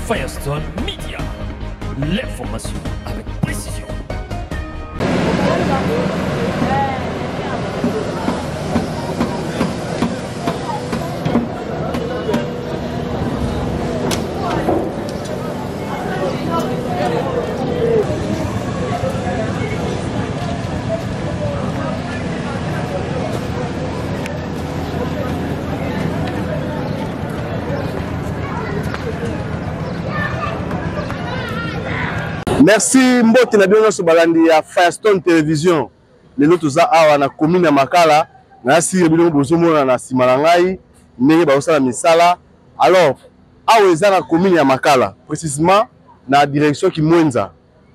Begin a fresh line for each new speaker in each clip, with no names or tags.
Firestone Media. L'information avec précision.
Merci mbote na bino nyonso balandi ya Firestone Television. Lelo toza awa na commune ya Makala, na sire bino bozomona na nsima na ngai ndenge bazosala misala. Alors awa eza na commune ya Makala, précisément na direction Kimwenza.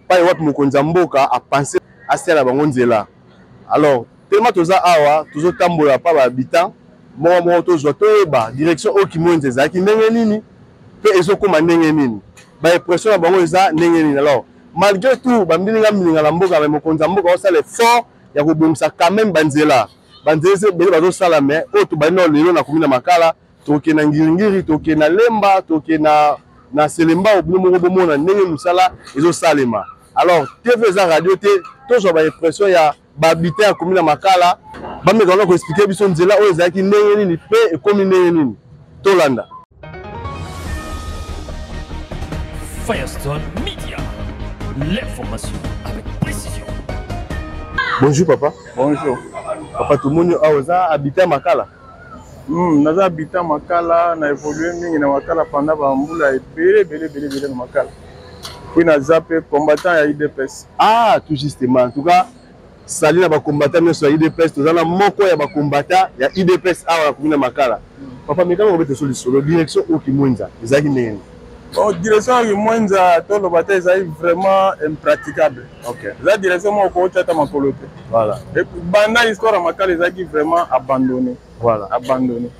Pai wapi mokonzi ya mboka apense asala bango nzela. Alors tellement toza awa tozotambola pa ba habitants moko moko tozwa toyeba direction oyo Kimwenza ezalaki ndenge nini mpe ezokoma ndenge nini, ba impression na bango eza ndenge nini. Alors malgré tout bambilinga mbilinga na mboka, mais mokonzi ya mboka osala effort ya kobongisa quand même banzela banzela eza ebele bazosala, mais oyo tobandi nao lelo na komi na Makala, tokende na Ngiringiri, tokende na Lemba, tokende na Selembao, bino moko bomona ndenge mosala ezosalema. Alors TV eza radio te, tozwa ba impression ya ba habitants ya commune ya Makala, bameka wana koexplike biso nzela oyo ezalaki ndenge nini mpe ekomi ndenge nini. Tolanda.
Firestone Media, l'information avec précision.
Bonjour papa.
Bonjour.
Papa, tomoni awa oza habitant Makala.
Naza habitant Makala, na évolué mingi na Makala pendant ba mbula ebele ebele ebele ebele na Makala. Puis naza pe combattant ya UDPS.
Ah, tout justement. En tout cas, salut na ba combattant nyonso ya UDPS, toza na moko ya ba combattant ya UDPS awa na commune ya Makala. Papa, mekana kobeta so lisolo direction oyo Kimwenza ezalaki ndenge nini?
Bon, direction ya Kimwenza toloba te ezali vraiment impraticable.
Okay.
Eza direction moko okoti ata makolo te.
Voilà.
Et puis, banda histoire ya Makala ezalaki vraiment abandonné.
Voilà.
Abandonné.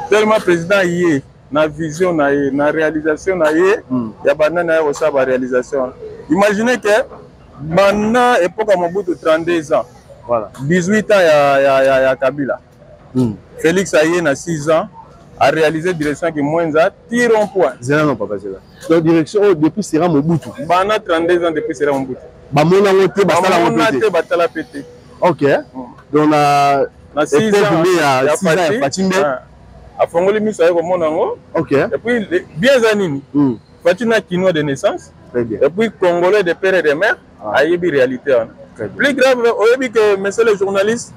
Tellement président ye na vision na ye, na réalisation na ye, ya banda na ye kosala ba réalisation. Imaginez que banda époque ya Mobutu 32 ans.
Voilà.
18 ans ya Kabila. Félix aye na 6 ans a réalisé direction Kimwenza tir en point.
Zela non papa zela. Donc direction oyo depuis Sera Mobutu.
Banda 32 ans depuis Sera Mobutu.
Bamona yango te, basala yango
Bamona
pe te.
te, batala pe te.
Ok. Donc na
Na 6
époque
ans
nde ya
ya
6 ans ya
Fatshi,
Fatshi nde.
ah, afongoli miso aye komona yango.
Ok.
Et puis bien eza nini? Fatshi na Kinois de naissance.
Très bien.
Et puis Congolais de père et de mère, ayebi réalité wana.
Très bien.
Plus grave, oyebi que monsieur le journaliste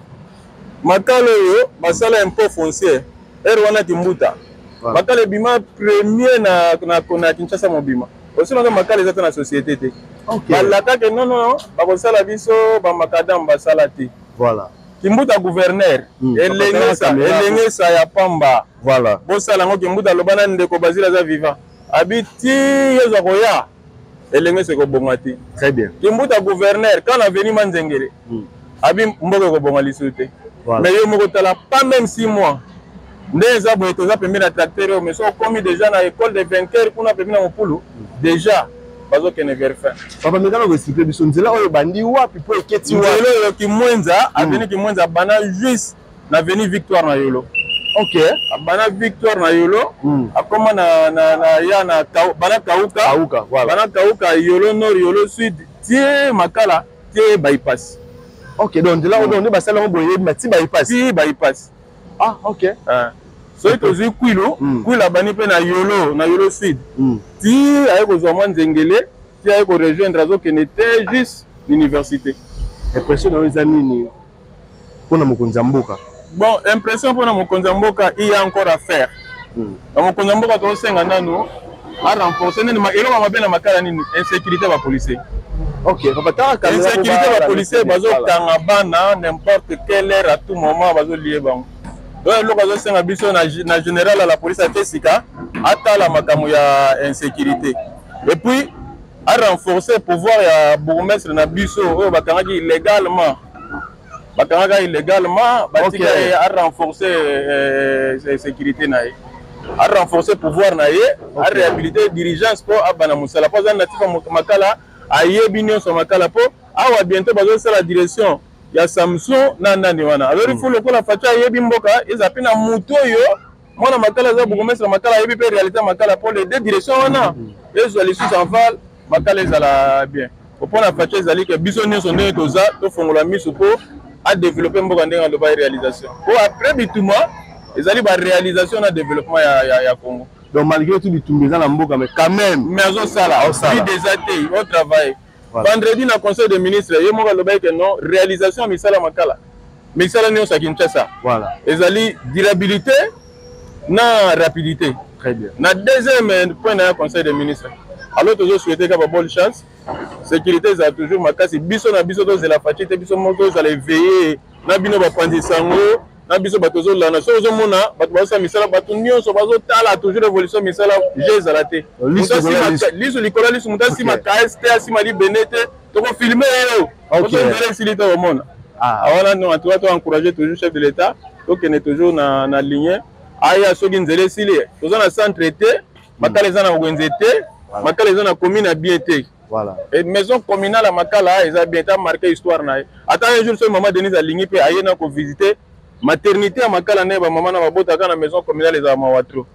Makala oyo basala impôt foncier heure wana Kimbuta.
Voilà.
Makala ebima premier na Kinshasa mobima. Aussi longtemps Makala eza te na société te.
Ok.
Balaka ke non non, bakosala biso ba macadam basala te.
Voilà.
Kimbuta gouverneur, elengesa,
Papa Caméra.
elengesa ya pamba.
Voilà.
Bosala yango Kimbuta aloba na ndeko Basile aza vivant. Abi ti yezwa koya elengesa ekobonga te.
Très bien.
Kimbuta gouverneur quand avenue Manzengele. Abi mboka ekobonga lisusu te.
Voilà.
Mais yo moko tala pas même 6 mois. Nde eza boye toza pembeni na tracteur oyo, mais soki okomi déjà na école de vainqueur kuna pembeni na Mopulu, déjà bazokende vers fin.
Papa, mekana koexplike biso nzela oyo bandi wapi po eketi wapi?
Nzela oyo Kimwenza, avenue Kimwenza bana juste na avenue Victoire na Yolo.
Ok.
Bana Victoire na Yolo, akoma na ya na bana Kauka.
Kauka, voilà.
Bana Kauka, Yolo Nord, Yolo Sud, tie Makala, tie bypass.
Ok, donc nzela oyo nde basala yango boye, mais ti bypass.
Ti bypass.
Ah, ok.
Ah. Soki tozwi Kwilu, Kwilu abandi mpe na Yolo, na Yolo Sud. Ti aye kozwa mwa nzengele, ti aye ko rejoindre azokende te juste l'université.
Impression na yo eza nini mpona mokonzi ya mboka?
Bon, impression mpona mokonzi ya mboka, il y a encore à faire. Na mokonzi ya mboka tosenga nanu a renforcer nini, eloko mabe na Makala nini, insécurité ba policier.
Ok, papa, tala caméra
Insécurité
po
ba
ba
policier
ba
bazokanga bana n'importe quelle heure à tout moment bazolie bango. Donc eloko azosenga biso na général ya la police ate sika atala makambo ya insécurité. Et puis a renforcer pouvoir ya bourgmestre na biso oyo bakangaki illégalement. Bakangaka illégalement, batika
Ok.
ye a renforcer sécurité na ye. A renforcer pouvoir na ye, a
Ok.
réhabiliter dirigeance po abana mosala. Po aza natif ya Makala, ayebi nyonso Makala po awa bientôt bazosala direction ya Samson na nani wana. Alors il faut lokola Fatshi ayebi mboka, eza pe na moto oyo mwana Makala aza bourgmestre Makala ayebi pe réalité Makala po les deux directions wana. Ezwa lisusu enval, Makala ezala bien. Mpona Fatshi ezali ke biso nyonso ndenge toza tofongola miso mpo adeveloppe mboka ndenge aloba réalisation. Mpo après bituma ezali ba réalisation na développement ya Congo.
Donc malgré tout bitumba eza na mboka, mais quand même.
Mais azosala. Vide eza te, o travailler. Voilà. Vendredi na conseil des ministres, ye moko alobaki ke non, réalisation ya misala Makala. Misala nyonso ya Kinshasa.
Voilà.
Ezali durabilité na rapidité.
Très bien.
Na deuxième point na conseil des ministres. Alors tozo souhaiter kaka bonne chance. Sécurité ezala toujours makasi. Biso na biso tozela Fatshi te, biso moko tozala éveillé na bino bapanzi sango, na biso bato tozolanda. Soki ozomona bato bazosala misala, bato nyonso bazotala toujours évolution misala, je ezala te. Liso likolo liso, moto asima KS te, asima libende te, tokofilme yo. Ozongela esili te komona. Wana non, en tout cas to encourager toujours chef de l'État, tokende toujours na ligne. Aya soki nzela esili, toza na centre te, Makala eza na wenze te, Makala eza na commune ya bien te.
Voilà.
Et maison communale ya Makala eza bien, ta marqué histoire na ye. Ata un jour soki maman Denise alingi pe aye na ko visiter maternité ya Makala ne ba maman na babotaka na maison communale ezala mawa trop.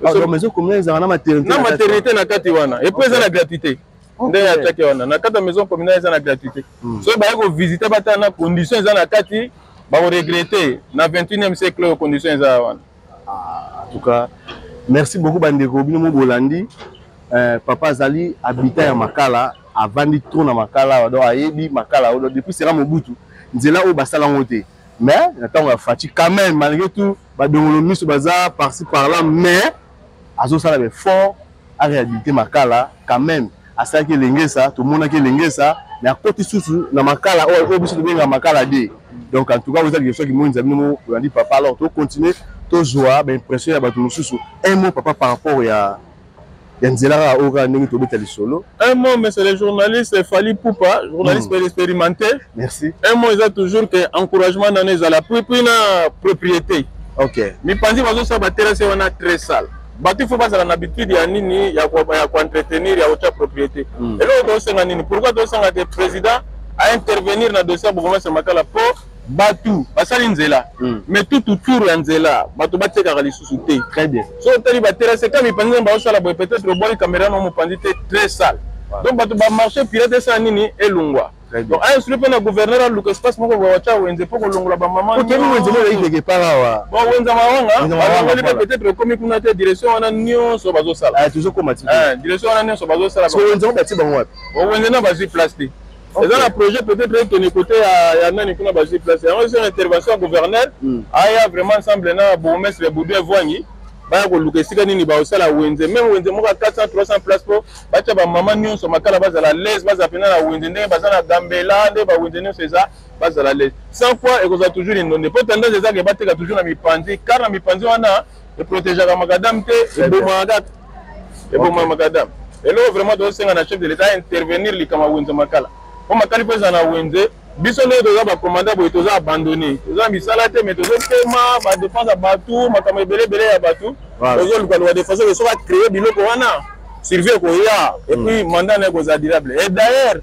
Ah, maison communale ezala na maternité.
Na maternité na kati wana. Et puis eza na gratuité. Nde ataki wana na kati ya maison communale eza na gratuité. Soki baye ko visiter batala na condition eza na kati, bako regretter na 21e siècle oyo condition eza wana.
Ah, en tout cas, merci beaucoup bandeko bino mo bolandi. Papa azali habitant ya Makala, avandi trop na Makala, donc ayebi Makala donc depuis sera Mobutu, nzela oyo basala ngo te. Mais na tango ya Fatshi quand même malgré tout ba dongolo miso baza par-ci par-là, mais azosala ba effort a réhabiliter Makala quand même. Asalaki elengesa, tomonaki elengesa, mais akoti susu na Makala oyo oyo biso tobengaka Makala 2. Donc en tout cas oza question ki monza bino mo bolandi papa, alors to continuer tozwa ba impression ya bato mosusu. Un mot papa par rapport ya nzela kaka oyo kaka ndenge tobeta lisolo.
Un mot, monsieur le journaliste Fally Ipupa, journaliste expérimenté.
Merci.
Un mot eza toujours que encouragement na ezala puis na propriété.
OK.
Mipanzi bazosala ba terrasse wana très sale. Bato il faut bazala na habitude ya nini ya ko ya ko entretenir ya kotia propriété. Eloko tosenga nini? Pourquoi tosenga que président a intervenir na dossier ya bourgmestre Makala po batu basali nzela. Mais tout autour ya nzela bato batekaka lisusu te.
Très bien.
So otali ba terrasse ka mipanzi ba osala boye peut-être obwaki caméra no mopanzi te très sale. Donc bato ba marché pirate esala nini elongwa. Donc a instruit pe na gouverneur aluka espace moko boye batya wenze po kolongola ba mama.
Okebi wenze moko ezali quelque part awa.
Bon wenze mawanga balongoli pe peut-être ekomi kuna te direction wana nyonso bazosala.
Ah tozokoma ti.
Eh direction wana nyonso bazosala.
So wenze ngo batie bango wapi?
Bon wenze na bazwi place te. Eza na projet peut-être ekende côté ya nani kuna bazwi place. Yango sur intervention ya gouverneur aya vraiment ensemble na bourgmestre Boudou Evwangi baya koluka esika nini baosala wenze, même wenze moko ya 400 300 place po batia ba mama nyonso Makala bazala l'aise, bazala pena na wenze ndenge baza na Gambela, nde ba wenze nyonso eza bazala l'aise. Sans quoi ekozala toujours inondé po tendance eza ke bateka toujours na mipanzi, car na mipanzi wana eprotégeaka macadam te, ebomaka kaka, ebomaka macadam. Eloko vraiment tozosenga na chef de l'État intervenir likambo ya wenze Makala po Makala mpo ezala na wenze. Biso nde toza ba commandant boye, toza abandonné, toza misala te, mais tozotema ba défense ya bato, makambo ebele ebele ya bato, tozoluka luka défense oyo soki acréer biloko wana survie ekoya et puis mandat na ye ekozala durable. Et d'ailleurs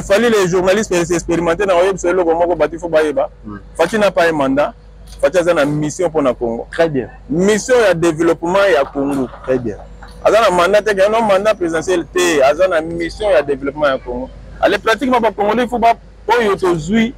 Fally les journalistes expérimentés na oyebisa eloko moko bato il faut bayeba. Fatshi n'a pas un mandat, Fatshi aza na mission mpona Congo.
Très bien.
Mission ya développement ya Congo.
Très bien.
Aza na mandat te, non mandat présidentiel te, aza na mission ya développement ya Congo. Allez, pratiquement ba Congolais il faut ba oyo tozui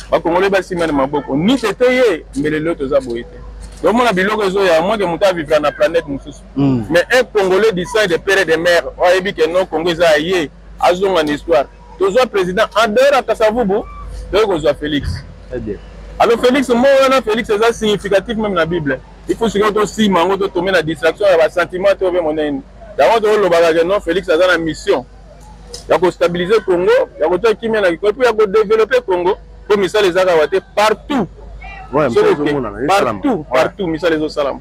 ba Congolais ba sima na maboko. Ni te ye mbelelo toza boye te. Donc mona biloko ezo ya moins que moto avivra na planète mosusu. Mais un Congolais du sang de père et de mère, oyebi que non Congo eza ye, azonga na histoire. Tozwa président en dehors ya Kasavubu, toyei kozwa Félix.
Très bien.
Alors Félix mot wana Félix eza significatif même na Bible. Il faut sikoyo tosima yango totombe na distraction ya ba sentiment te obe monene. Yango tolobaka que non Félix aza na mission ya kostabiliser Congo, ya kotia kimia na Congo, et puis ya kodévelopper Congo po misala ezaka awa te partout.
Ouais,
Soki
misala
oke,
ezomonana, ezosalama.
partout, partout misala ezosalama.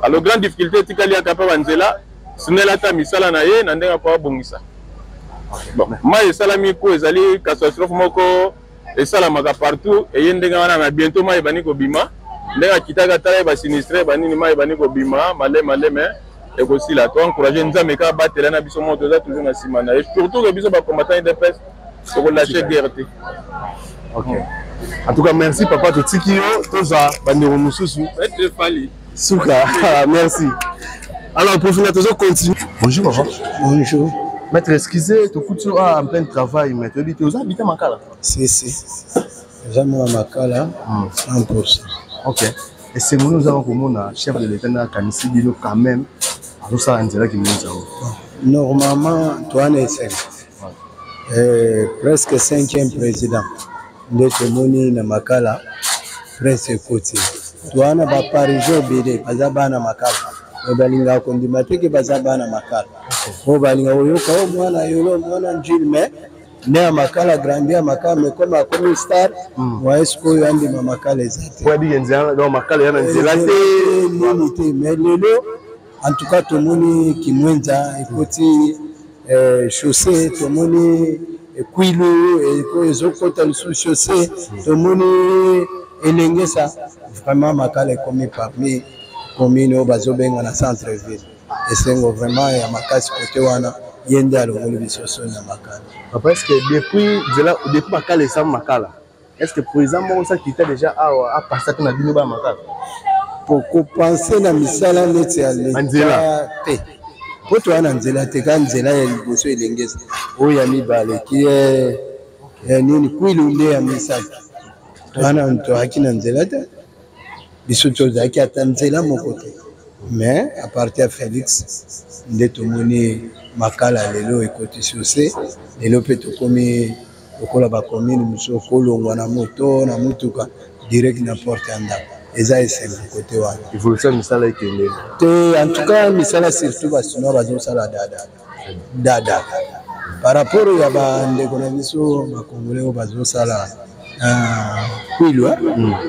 Alors grande difficulté etikali yaka mpe banzela SNEL ata misala na ye na ndenge akoka abongisa. Bon, mai esalami ko ezali catastrophe moko esalamaka partout eye ndenge wana na bientôt mai ebandi kobima ndenge akitaka tala ye basinistre banini mai ebandi kobima maleme maleme ekosila. To encourager Nzambe kaka batela na biso moto toza toujours na nsima na ye, surtout que biso ba combattant UDPS tokolâche guerre te.
Ok. En tout cas, merci papa, totiki yo tozwa bandeko mosusu.
Maître Fally.
Suka, merci. Alors, profina, tozo continue. Bonjour, papa.
Bonjour.
Maître, excusez, tokuti yo en plein travail, mais toyebi te, oza habité Makala?
Si, si. Eza mwa Makala, 100%.
Ok. Esengo nini ozaka komona chef de l'État nde akanisi bino quand même azosala nzela Kimwenza oyo?
Normalement, toa na esengo. Presque cinquième président nde tomoni na Makala, prince ekoti. Toa na baparisien ebele baza bana Makala, me balingaka kondima te ke baza bana Makala. Oyo balingaka koyoka o mwana Yolo, mwana Njili, mais nde ya Makala, grandi ya Makala, mais comme akomi star, moye sikoyo andima Makala eza te.
Oyo abiki nzela, donc Makala ya na nzela te.
Nini te, mais lelo en tout cas tomoni Kimwenza ekoti chaussée, tomoni Kwilu ezokota lisusu chaussée, tomoni Elengesa. Vraiment Makala ekomi parmi commune oyo bazobenga na centre ville. Esengo vraiment ya makasi kote wana, ye nde alongoli biso soni ya Makala.
Papa, est-ce que depuis nzela, depuis Makala esama Makala, est-ce que président moko sakita déjà awa apasa te na bino ba Makala?
Kopense na misala neti ya leta te, po toya na nzela te, ka nzela ya liboso Elengesa, oyo ya mibale ki nini Kwilu nde ya misato. Wana toyaki na nzela te, biso tozalaki ata nzela moko te, mais à partir ya Félix nde tomoni Makala lelo ekoti chaussée. Lelo mpe tokomi lokola bacommune mosusu, kolongwa na moto na motuka direct na porte ya ndako. Eza esengo kote wana.
Évolution ya misala ekende.
Te, en tout cas misala, surtout basinois bazosala dada dada par rapport ya bandeko na biso bakongole oyo bazosala Kwilu,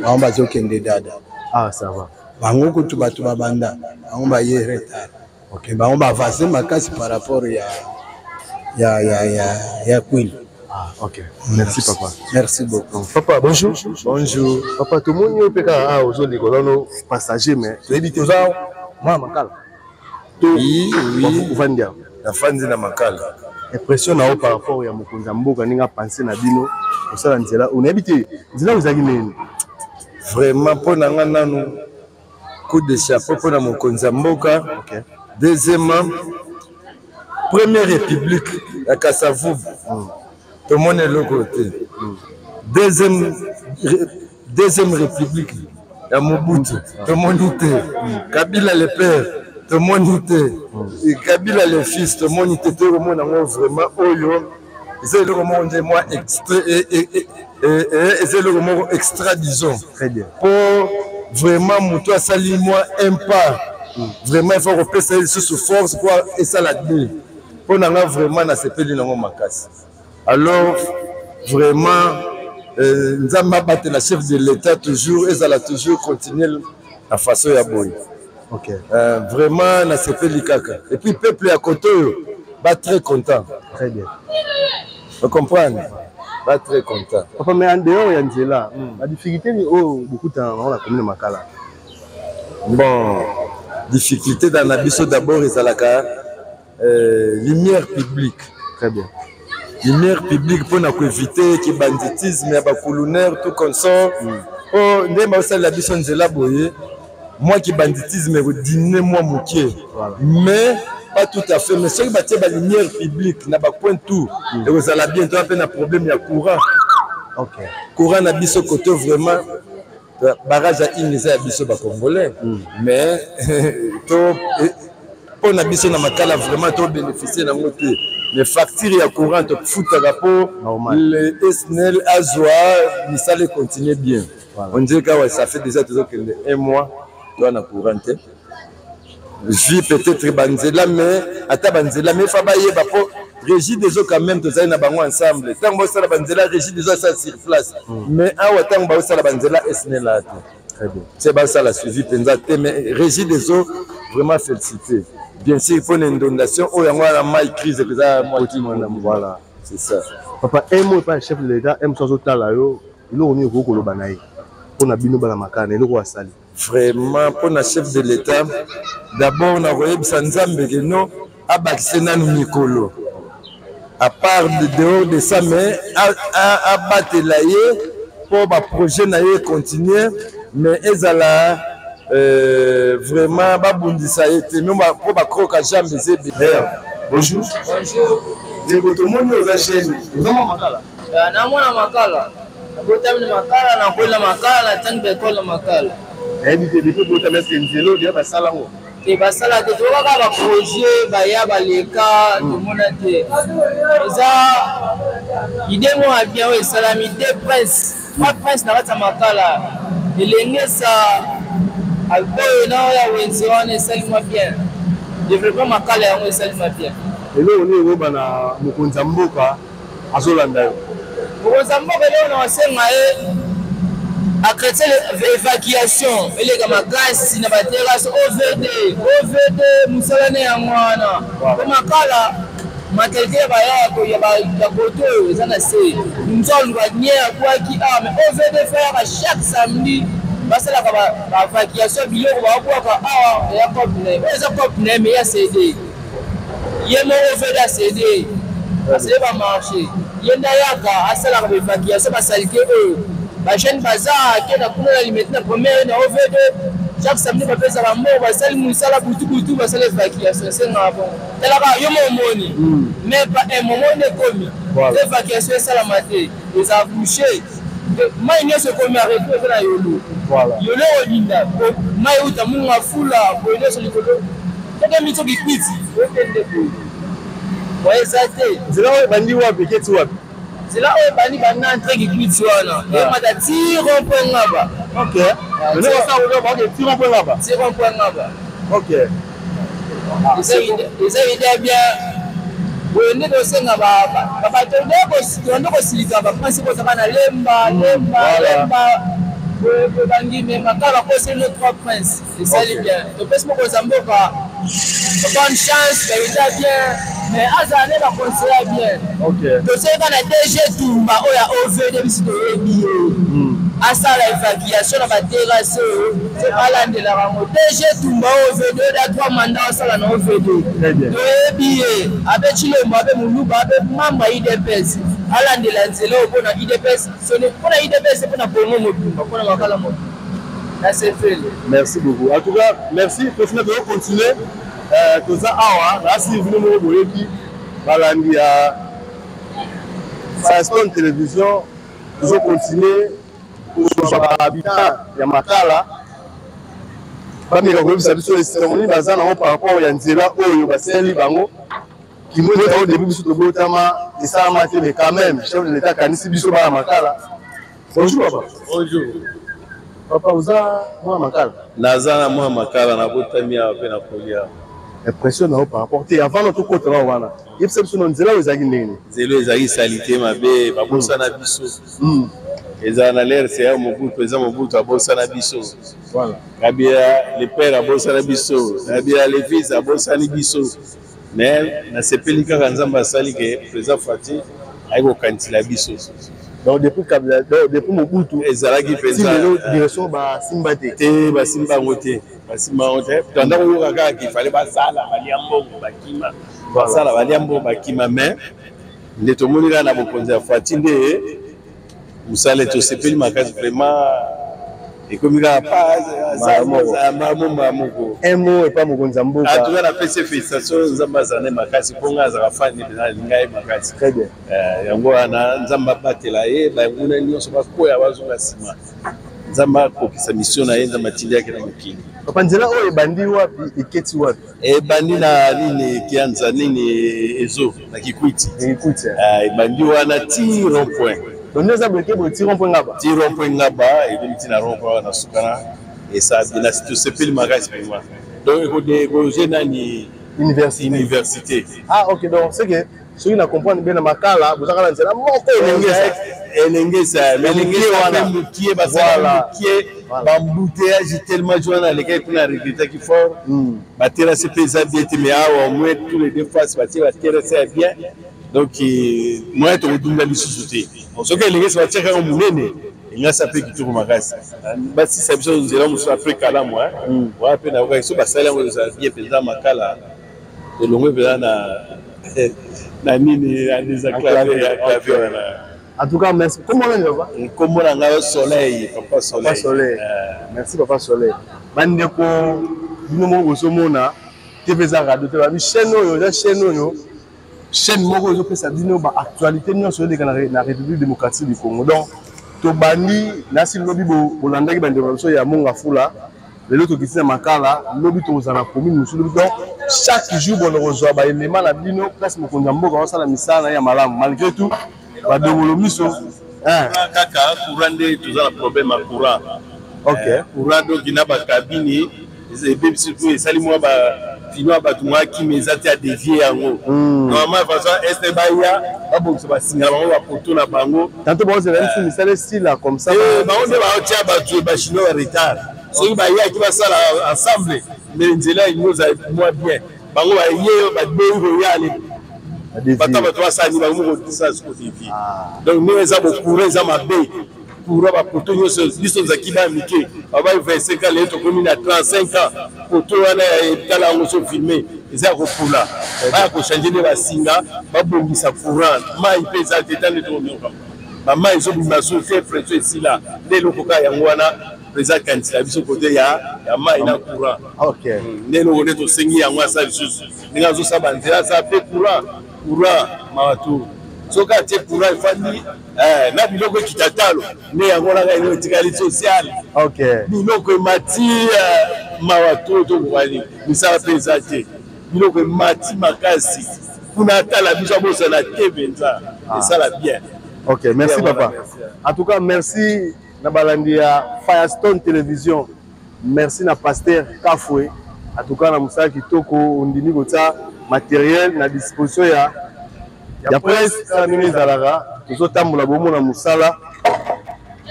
bango bazokende dada.
Ah, ça va.
Bango kutu bato babanda, bango baye retard. Ok, bango baavance makasi par rapport ya Kwilu.
Ah, ok. Merci, papa.
Merci beaucoup.
Papa, bonjour.
Bonjour.
Papa, tomoni yo mpe kaka awa ozoleka, oza no passager, mais toyebi te, oza mwana Makala?
Oui, oui.
Ovandi awa?
Nafandi na Makala.
Impression na yo par rapport ya mokonzi ya mboka, ndenge apense na bino kosala nzela oyo, nayebi te nzela oyo ezalaki nini?
Vraiment, mpo na nga nanu, coup de chapeau mpo na mokonzi ya mboka. Deuxièmement, première république ya Kasavubu, tomoni eloko te. Deuxième république ya Mobutu, tomoni te. Kabila le père, tomoni te. Kabila le fils, tomoni te. Tokomona yango vraiment oyo eza eloko moko nde mwa extra, eza eloko moko extra, disons.
Très bien.
Po vraiment moto asali mwa un pas, vraiment il faut kopesa ye lisusu force po esala deux. Mpo na nga vraiment nasepeli nango makasi. Alors vraiment, Nzambe abatela chef de l'État toujours, ezala toujours continuer na façon ya boye. Vraiment nasepeli kaka, et puis peuple ya kote oyo ba très content.
Très bien.
Ocomprendre, ba très content.
Papa, mais en dehors ya nzela, badifficulté nini oyo bokutana nango na commune Makala?
Bon, difficulté dans na biso d'abord ezalaka lumière publique.
Très bien.
Lumière publique mpona koéviter ki banditisme ya bacolonnaire, tout consort. Po nde baosalela biso nzela boye, mwa ki banditisme ekodiminuer mwa moke, mais pas tout à fait. Mais soki batie balumière publique na bacoin tout, ekozala bien. Toza mpe na problème ya courant. Courant na biso kote, vraiment barrage ya Inga eza ya biso bacongolais, mais to mpo na biso na Makala vraiment tobénéficie nango te. Mais facture ya courant tofutaka mpo le SNEL azwa misala econtinue bien. On dirait kawa ça fait déjà tozokende un mois toa na courant te, vu peut-être banzela. Mais ata banzela, mais fa bayeba mpo Régie des eaux quand même tozali na bango ensemble. Ntango baosala banzela, Régie des eaux asala sur place, mais awa ntango baosala banzela, SNEL te.
Très bien.
Se basala suivi mpenza te. Mais Régie des eaux vraiment félicité, bien sûr mpona inondation oyo yango wana, mai crise eza.
Voilà.
C'est ça.
Papa, un mot epai chef de l'État, un mosu azotala yo, eloko nini okoki koloba na ye mpona bino bana Makala na eloko oyo asali?
Vraiment, mpona chef de l'État, d'abord nakoyebisa Nzambe ke no abakise nanu mikolo, à part de dehors de ça, mais abatela ye mpo baprojet na ye continue, mais ezala
Euh, vraiment babundisa ye te mpo bakroka jambe eza ebele.
Bonjour.
Bonjour.
Ndeko, tomoni oza jeune, oza mwa Makala?
Namona Makala, nabotami na Makala, nakoli na Makala, natangi ba ekole na Makala.
Nayebi te, depuis botami, eske nzela oyo deya basala yango?
Te, basala te. Toyoka kaka baprojet baya baleka, tomona te. Eza idée moko ya bien oyo esalami, deux prince, trois prince na kati ya Makala, Elengesa oyo na oyo ya wenze wana, esali mwa bien développement Makala, yango esali mwa bien.
Eloko nini ekoyeba na mokonzi ya mboka azolanda yo?
Mokonzi ya mboka, eloko na kosenga ye, atraite évacuation eleka makasi na baterrasse. OVD, OVD mosala ne yango wana, po Makala mentalité ya baya ya koto oyo eza na se mosu aluka nie abwaki awa. Mais OVD fayaka chaque samedi basalaka baévacuation biloko babwaka awa, eya cope na ye oyo eza cope na ye, mais ya cd ye moko OVD acd acd bamarché, ye nde ayaka asalaka baévacuation basalite oyo. Bajeune baza akenda kuna na Limete na première na OVD, chaque samedi bapesaka mbongo, basali mosala butu butu, basala évacuation. Esengaka bongo. Talaka yo mo omoni, mais pa un moment nde ekomi évacuation esalama te, eza bouché, mai nyonso ekomi arrêté, eza na Yolo. Yolo olinda mai euta Munga Fula boye nyonso likolo, soki miti Kikwiti okende boye, boye eza te.
Nzela oyo ebandi wapi, eketi wapi?
Nzela oyo ebandi banda entrée Kikwiti wana, emata ti rond point Ngaba.
Ok, ti rond point Ngaba.
Ti rond point Ngaba.
Ok.
Eza idée bien boye nde tosenga bato nde kosilika baprincipe ozaka na Lemba, Lemba, Lemba boye bangime Makala bakoseli no trois prince, esali bien. Topesi mokonzi ya mboka bonne chance, baida bien, mais azala nde baconseiller bien. Toseka na DG Tumba oyo ya OVD, biso toyebi ye, asala évacuation na baterrasse oyo, alandelaka yango. DG Tumba OVD da trois mandat asala na OVD, toyebi ye, abe Chilombo, abe Moluba, abe membre ya UDPS, alandela nzela oyo mpona UDPS, mpona UDPS, mpona Kongo mobimba, mpona Makala mobimba na sefele.
Merci beaucoup. En tout cas, merci. Président, tozo continuer. Toza awa, nasi bino moko boyebi, balandi ya Firestone Télévision, tozo continuer kozwa bahabitant ya Makala, bameka koyebisa biso esengo nini baza nango par rapport ya nzela oyo basali bango. Kimoni yango depuis biso tobotama esalama te, mais quand même chef de l'État akanisi biso bana Makala. Bonjour papa.
Bonjour.
Papa, oza mwana Makala?
Naza na mwana Makala, nabotami awa mpe nakoli awa.
Impression na yo par rapport te, avant na tokota nao wana, yebisa biso na nzela oyo ezalaki ndenge nini?
Nzela oyo ezalaki salite mabe, babosana biso. Ezala na l'ère ya Mobutu, eza Mobutu abosana biso. Kabila le père abosana biso, Kabila le fils abosani biso. Mais nasepeli kaka Nzambe asali ke président Fatshi ayi kokanisela biso.
Donc depuis Kabila, donc depuis Mobutu
ezalaki mpenza
lelo direction basimba te.
Te, basimba yango te, basimba yango te. Tanda koyoka kaka kifale basala, balia mbongo bakima, basala, balia mbongo bakima. Mais nde tomoni kaka na bokonzi ya Fatshi nde mosala, tosepeli makasi vraiment, ekomi kaka mbala moko.
Un mot epa mokonzi ya mboka.
En tout cas, napesi félicitation, Nzambe azala nde makasi, mpo nga azalaka fani mpenza, alinga ye makasi.
Très bien.
Yango wana Nzambe abatela ye, banguna nyonso bakoya bazonga nsima, Nzambe akokisa mission na ye, Nzambe atindi yake na mokili.
Papa, nzela oyo ebandi wapi, eketi wapi?
Ebandi na nini, Kianza nini, ezo na Kikwiti.
Kikwiti.
Ebandi wana ti rond point.
Donc nde eza boye boye ti rond point Ngaba?
Ti rond point Ngaba, ekomi ti na rond point wana suka na esabi na tosepeli makasi vraiment. Donc ekoje nani?
Université.
Université.
Ah ok, donc c'est que soki na comprendre bien, na Makala bozaka na nzela moko
Elengesa. Elengesa, mais Elengesa mpe mokie, basala mokie, baembouteillage tellement. Jo wana alekaki kuna, regretaki fort. Baterrasse mpe eza bien te, mais awa au moins tous les deux faces batie baterrasse ya bien, donc moyen tokodunda lisusu te. Soki Elengesa batiaka yango monene, elingasa mpe kitoko makasi. Basisa biso nzela mosusu après Kalamu wana mpe nayokaki so basali yango, ezala bien mpenza. Makala elongwe mpenza na nini, na désenclavé ya clavé wana.
En tout cas, merci. Comment on papa?
Kombo na ngai Soleil, papa Soleil.
Papa Soleil. Merci papa Soleil. Bandeko, bino moko bozomona TV eza radio te, babi chaîne oyo eza chaîne oyo chaîne moko ezopesa bino ba actualité nyonso eleka na République démocratique du Congo. Donc tobandi nasi lobi bolandaki bandeko na biso ya Monga Fula, lelo tokiti na Makala, lobi tokozala na commune mosusu lobi. Donc chaque jour bono kozwa ba élément na bino place mokonzi ya mboka osala misala na ye ya malamu malgré tout badongolo miso
kaka courant nde toza na problème ya courant.
Ok.
Courant donc na bakabine ebebisi po esali mwa bafino ya bato mwa kimi eza te, adevie yango normalement façon este baya babongisa basinga na bango bapoto na bango.
Tanto baozela biso misala esila comme ça.
Bango nde baotia bato bachinois ya retard, soki bayaki basala ensemble mais nzela elingi ozala mwa bien. Bango baye baboyi koya ale bato bato basali bango moko tosala siko devie. Donc ndenge eza bocourant eza mabe, courant bapoto nyonso biso tozalaki bana mike babai 25 ans, lelo tokomi na 35 ans, poto wana etala yango so filme eza ya kopula, baya kochange nde basinga babongisa courant. Mai mpe eza te, tande tokomioka bamai ezobima so te, pression esila nde eloko kaka yango wana eza kanisela biso kote ya mai na courant. Nde eloko nde tosengi yango asala lisusu ndenge azosala banzela, asala mpe courant. Courant mawa, soki atie courant efandi na biloko ekita talo nde yango wana kaka etikali social. Biloko emati mawa to tokokani misala mpe eza te, biloko emati makasi kuna, atala biso abosana te mpenza, esala bien.
Ok, merci papa. En tout cas merci na balandi ya Firestone Télévision, merci na pasteur Kafwe, en tout cas na mosala kitoko ondimi kotia matériel na disposition ya presse. Kala ndenge ezalaka, tozotambola bomona mosala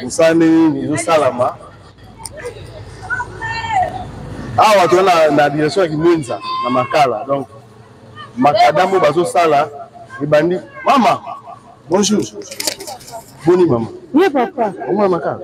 mosala ndenge nini ezosalama awa. Toza na direction ya Kimwenza na Makala, donc makadam oyo bazosala ebandi. Mama, bonjour, boni mama?
Ye papa.
Omona Makala?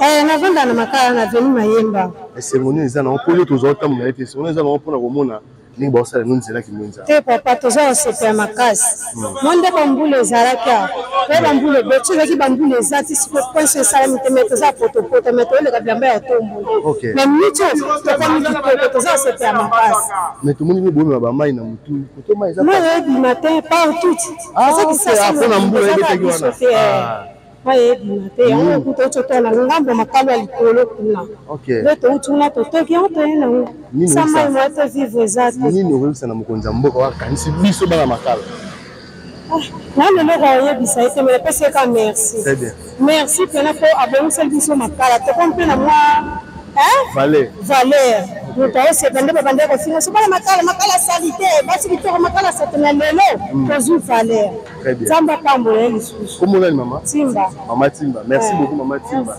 Eh, navanda na Makala na veni Mayemba.
Esengo nini eza nango mpo yo tozwa otambola ye te? Esengo nini eza nango mpona komona ndenge baosala no nzela Kimwenza?
Te papa, toza kosepela makasi mo nde bambula ezalaki awa po bambula ebeti, ezalaki bambula eza ti siko poinso esalami te, me toza potopoto, me toyoleka bilamba ya tombola, me miti tokomi kitoko, toza kosepela makasi.
Me tomoni mpe boyemema bamai na motu koto mai eza
mai ebima te partout.
Mpona mbula ebetaki wana.
Mai ebima te yango kuta oti otala na ngambo ya makalo ya likolo kuna nde touti kuna, totoki yango, toye nango sa mai moya to vivre eza te.
Nini okoyebisa na mokonzi ya mboka wakanisi biso bana Makala?
Nano eloko oyebisa ye te, me napesi ye ka merci. Merci mpena mpo abongiseli biso Makala, tokomi mpe na mwa valeur. Moto aosepa nde babandaki kofinga so bana Makala, Makala sali te, basi kitoko, Makala sate na lelo tozwi valeur. Nzambe apambola ye lisusu.
Kombo nani mama?
Timba.
Mama Timba, merci beaucoup mama Timba.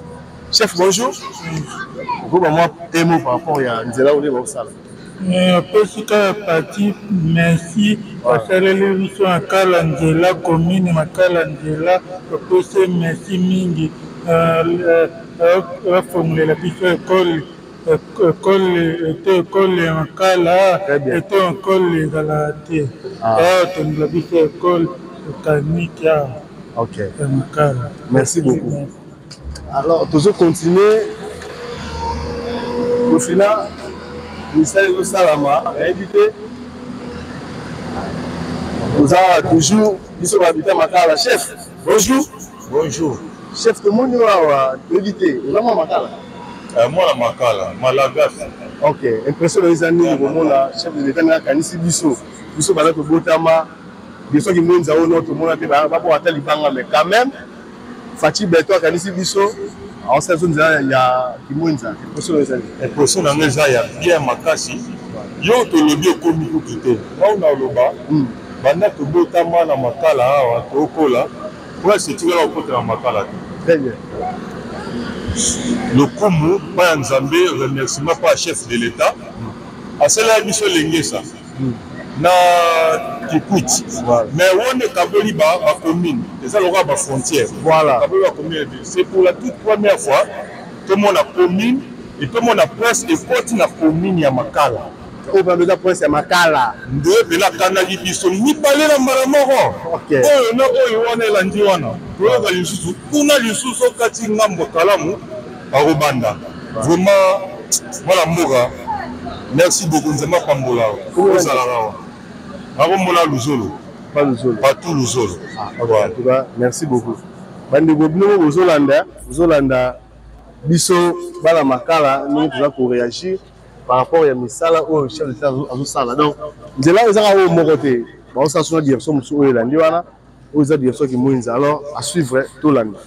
Chef, bonjour. Okoba mwa un mot par rapport ya nzela oyo nde baosala.
Apesi kaka parti merci, basaleli biso Makala nzela, commune Makala nzela, topesi merci mingi. Bafongolela biso ekole, ekole eto, ekole ya Makala eto, ekole ezalaka te, batongela biso ekole mécanique awa ya Makala.
Merci beaucoup. Alors tozo continuer kofina misala ezosalama, nayebi te, toza toujours biso babita Makala. Chef, bonjour.
Bonjour.
Chef, tomoni oyo awa, toyebi te, oza mwa Makala?
Mwana Makala, Malagas.
Ok, impression na yo eza nini komona chef de l'État ndenge akanisi biso, biso baza tobotama biso Kimwenza oyo no tomona te baboka ata libanga, mais quand même Fatshi Béton akanisi biso, aosala biso nzela ya Kimwenza? Impression na yo eza nini?
Impression na ngai eza ya bien makasi. Yo tolobi ekomi kutu te ngau na oloba, banda tobotama na Makala awa tokola, place etikala kokota na Makala te.
Très bien.
Lokumu mpa ya Nzambe, remerciement mpa ya chef de l'État, asalaki biso Elengesa na Kikwit, mais wana ekaboli bacommune, eza lokola bafrontière. Ekaboli bacommune. C'est pour la toute première fois tomona commune et tomona presse ekoti na commune ya Makala.
Oyo bando eza prince ya Makala.
Nde mpena akandaki biso mibale na mbala moko, oyo na oyo wana elandi wana, toyoka lisusu kuna lisusu okati ngambo kalamu akobanda vraiment. Mwana mboka, merci beaucoup, Nzambe apambola yo. Ozalaka awa. Nakombola Luzolo.
Pas Luzolo.
Patou Luzolo.
Ah, ok, en tout cas, merci beaucoup. Bandeko bino moko bozolanda, bozolanda biso bana makala ndenge toza ko réagir par rapport ya misala oyo chef de l'État azosala. Donc nzela ezaka oyo moko te, baosala sona direction mosusu oyo elandi wana, oyo eza direction Kimwenza. Alors à suivre, tolanda.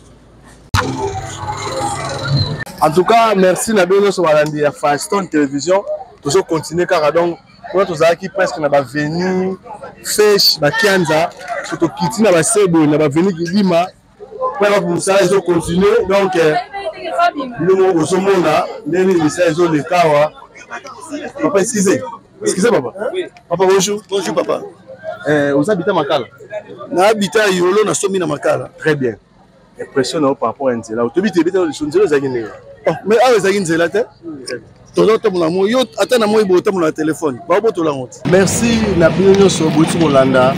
En tout cas, merci na bino nyonso balandi ya Firestone Télévision. Tozo continuer kaka donc kuna tozalaki presque na baveni fesh bakianza so tokiti na basebo na baveni kidima mpona bapo mosala ezo continuer donc eh, bino moko bozomona ndenge nini misala ezoleka awa. Papa, excusez, excusez papa. Papa, bonjour.
Bonjour papa.
Eh, oza habita Makala?
Na habita Yolo, na somi na Makala.
Très bien. Impression na yo par rapport ya nzela toyebi te ebeta liso nzela ezalaki ndenge?
Oh, mais awa ezalaki nzela te, tozotambola moi yo ata na moi boye otambola na telefone baobotola yango te.
Merci na bino nyonso boyiti kolanda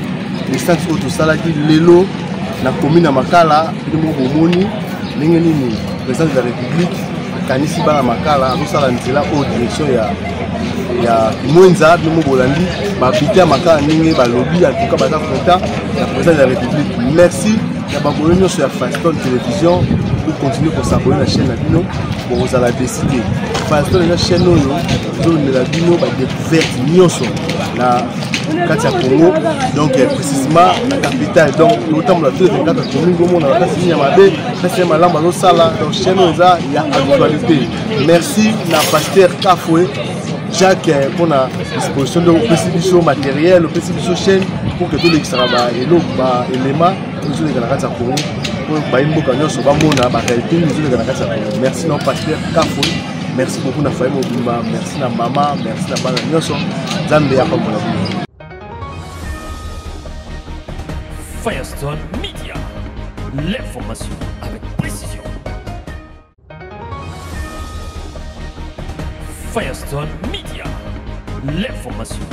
distance oyo tosalaki lelo na commune ya Makala. Bino moko bomoni ndenge nini président de la République akanisi bana Makala, azosala nzela oyo direction ya Kimwenza. Bino moko bolandi babite ya Makala ndenge balobi. En tout cas baza content ya président de la République. Merci na baboyo nyonso ya Firestone Télévision pour continuer kosabone na chaîne na bino, bokozala décide. Firestone eza chaîne oyo ezolomela bino badécouverte nyonso na kati ya Congo, donc précisément na capitale. Donc tokotambola tous les 24 commune, bomona place nini ya mabe, place ya malamu azosala. Donc chaîne oyo eza ya actualité. Merci na pasteur Kafwe Jacques mpona disposition nde opesi biso matériel, opesi biso chaîne pour que tolekisaka baeloko baelema ezoleka na kati ya Congo, oyo bayi mboka nyonso bamona baréalité nini ezoleka na kati ya Congo. Merci na pasteur Kafwe, merci beaucoup na famille mobimba, merci na mama, merci na bana nyonso. Nzambe apambola bino.
Firestone Media, l'information avec précision. Firestone Media, l'information.